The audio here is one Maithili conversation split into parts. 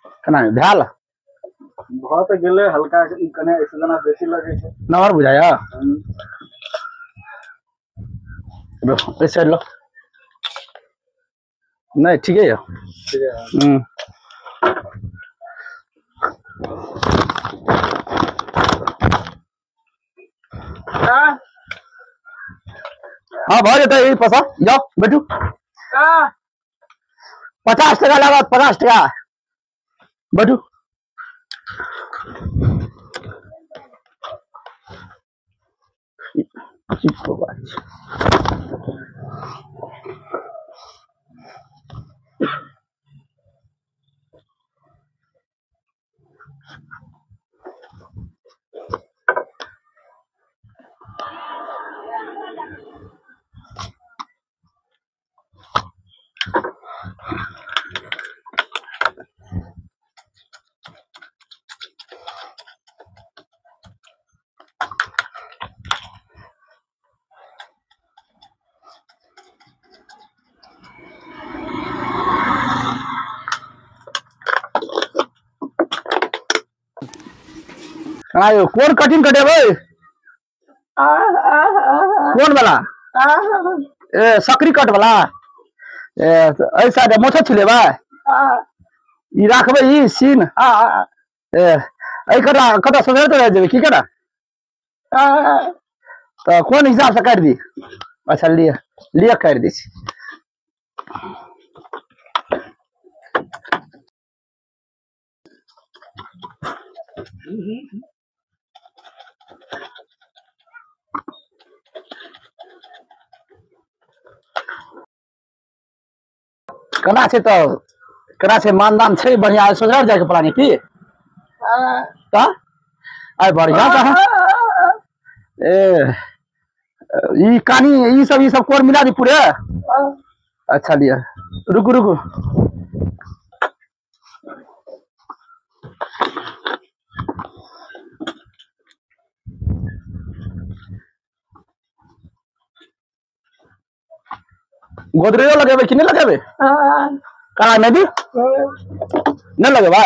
केना भेल भऽ तऽ गेलै हल्का कने ऐसे जेना बेसी लगै छै नम्बर बुझाया साइड लो नहीं ठीक है ठीक है। हाँ भऽ जेतै ई पैसा जाओ बैठू 50 टका लागत 50 टका बैठू। आयो कोन कटिंग कटेबै कोन वाला ए सकरी कट वाला ए ऐसा दे मोछ छिलेबै ई राखबै ई सीन ए ऐ कटा कटा सोझे तो रह जेबै की करा त कोन हिसाब से काटि दी। अच्छा लिए लिए काटि दै छी। केना छै तऽ केना छै मानदान छै बढ़िया सोझरा जायके प्लान की तऽ आइ बढ़िया तऽ ए ई कानी ई सब कोर मिला दी पूरे। अच्छा लिअ रुकू रुकू गोदरेजो लगेबै कि नहीं लगेबै? कड़ा में भी नहीं लगेबै?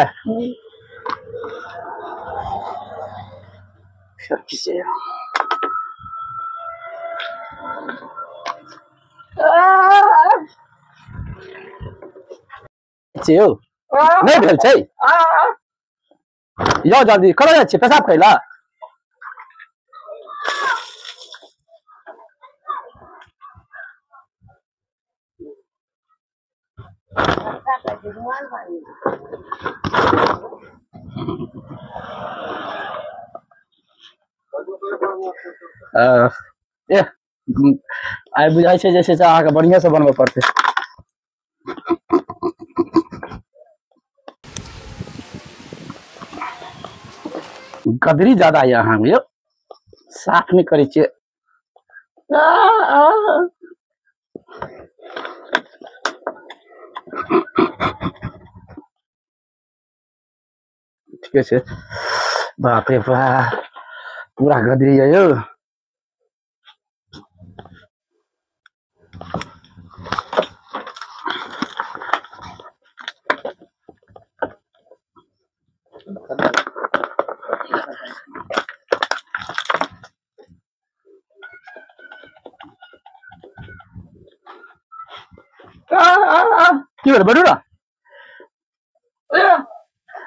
नहीं भेल छै यौ जल्दी कतऽ जाइ छियै पेशाब करै लए? ए आइ बुझाइ छै जे छै से अहाँके बढ़िआँ से बनबऽ पड़तै। गदरी ज्यादा यऽ अहाँके यौ साफ नहि करै छियै। ठीके छै बाप रे बाप पूरा गदरी यऽ यौ। की भेल बडू ना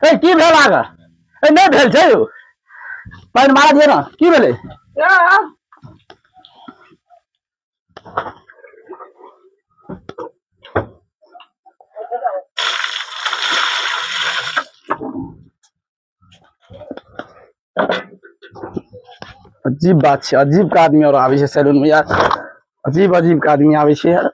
ए की भेल आगा ए नहीं भेल छै यौ पानि मारा दिअ ना की भेलै? अजीब बात छै अजीब के आदमी और आबै छै सैलून में यार अजीब अजीब के आदमी आबै छै यार।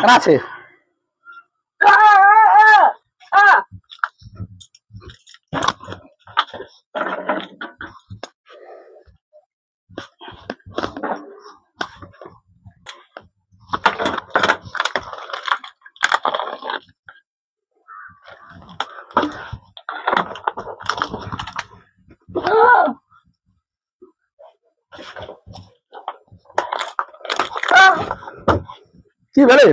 केना छै? भेलै?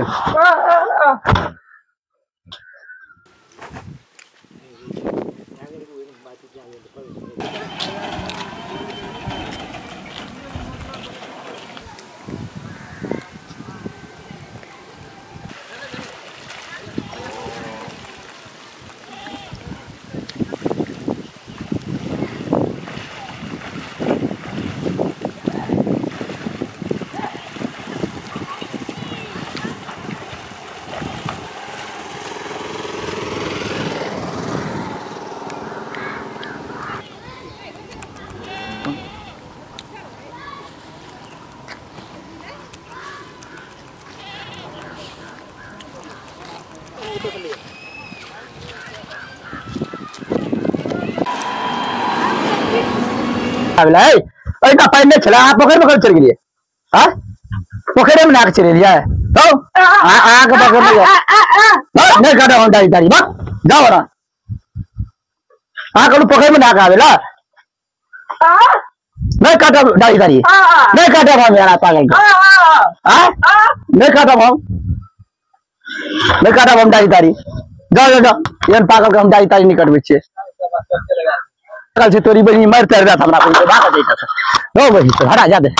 एहिना पानि नहि छलै, अहाँ पोखरि मे चलि गेलियै? हँ, पोखरिमे नहा कऽ चलि एलियै? हौ, अहाँके पोखरि नहि काटब हम दाढ़ी ताड़ी, बस जाउ ने। अहाँ कहलहुँ पोखरिमे नहा कऽ आबै लए, नहि काटब दाढ़ी ताड़ी, नहि काटब हम यार पागल के। आँय, नहि काटब हम, नहि काटब हम दाढ़ी ताड़ी, जाउ जाउ जाउ। एहन पागल के हम दाढ़ी ताड़ी नहि कटबै छियै। पागल छै तोरी बहिनी, मारि तारि देत हमरा, भागऽ दे एतऽ। रौ बहिन, तो हटा जा दे।